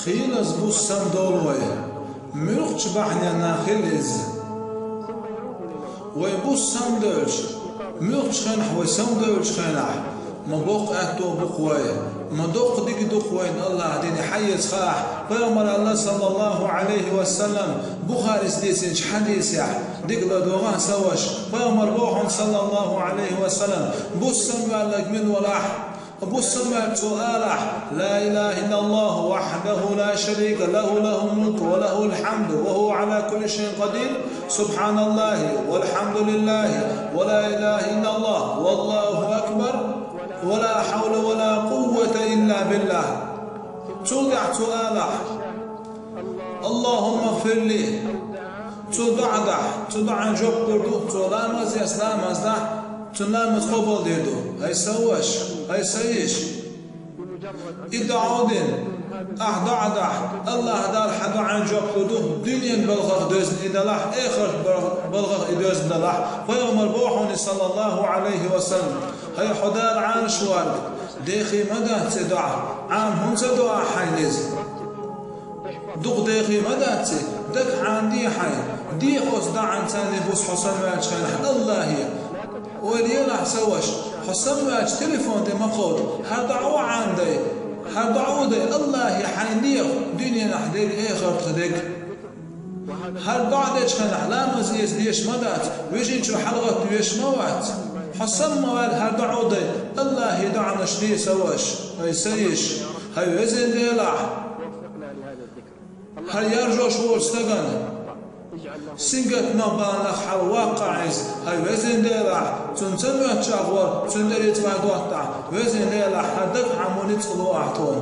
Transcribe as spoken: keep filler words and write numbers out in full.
Кхелаза буса самадовла вай, муьлххачу бахьанех хила иза. Вай буса самадевлча, муьлххачу хенахь вай самадевлча хенахь, ма боккха аьтто бу-кх вай, ма доккха дика ду-кх вайна АллахӀа дина хьаэца хаахь. Пайхамара аьлла, саллаллахӀу Ӏалайхи ва саллам, Бухарис дийцинчу хьадисехь, дика ладогӀа сан ваша, Пайхамара боху, саллаллахӀу Ӏалайхи ва саллам, буса самаваьлларг мила валахь, буса самаваьлча цо алахь: «لا إله إلا الله وحده لا شريك له، له الملك وله الحمد وهو على كل شيء قدير، سبحان الله والحمد لله ولا إله إلا الله والله أكبر ولا حول ولا قوة إلا بالله». Цул тӀаьхьа цо алахь: «اللهم اغفر لي». Цу доӀа дахь, цу доӀан жоп лур ду, цо ламаз ес, ламаз дахь, цуьнан ламаз къобалдийр ду. ХӀай сан ваша, хӀай сан йиша, и доӀа дина, ахь доӀа дахь, АллахӀа Дала хьан доӀан жоп лур ду, дуьненан балхах доьзна и далахь, эхартан бал-, балхах и доьзна далахь. Пайхамара боху, саллаллахӀу Ӏалайхи ва саллам: «ХӀай хьо Дала Ӏанаш варг, дехий ма дац и доӀа, Ӏама хӀунда ца до ахь хьайна иза? Дукха дехий ма дац и, дага Ӏанадехьа хьайна, дехьа оцу доӀанца буса хьо самаваьллачу хенахь АллахӀе. Ойла елахь, сан ваша, хьо самаваьлча телефон тӀе ма кховда, хӀара доӀа Ӏанадай, хӀара доӀа дай АллахӀе хьайна дехьа, дуьненахь дерг, эхартахь дерг. ХӀара доӀа дечу хенахь ламаз эца дезаш ма дац, вижинчух хьалагӀатта везаш ма вац. Хьо сама ма ваьлла, хӀара доӀа дай АллахӀе доӀанаш де, сан ваша, хӀай сан йиша, хӀай везан Делахь». ХӀара яржош волчу стагана сингаттамах бахьанах хьалаваккха иза, хӀай везан Делахь, цунна ца моьттуш агӀор, цуьнан тӀе рицкъ доттахь, везан Делахь, хӀара дага Ӏамо ницкъ ло ахь тхуна.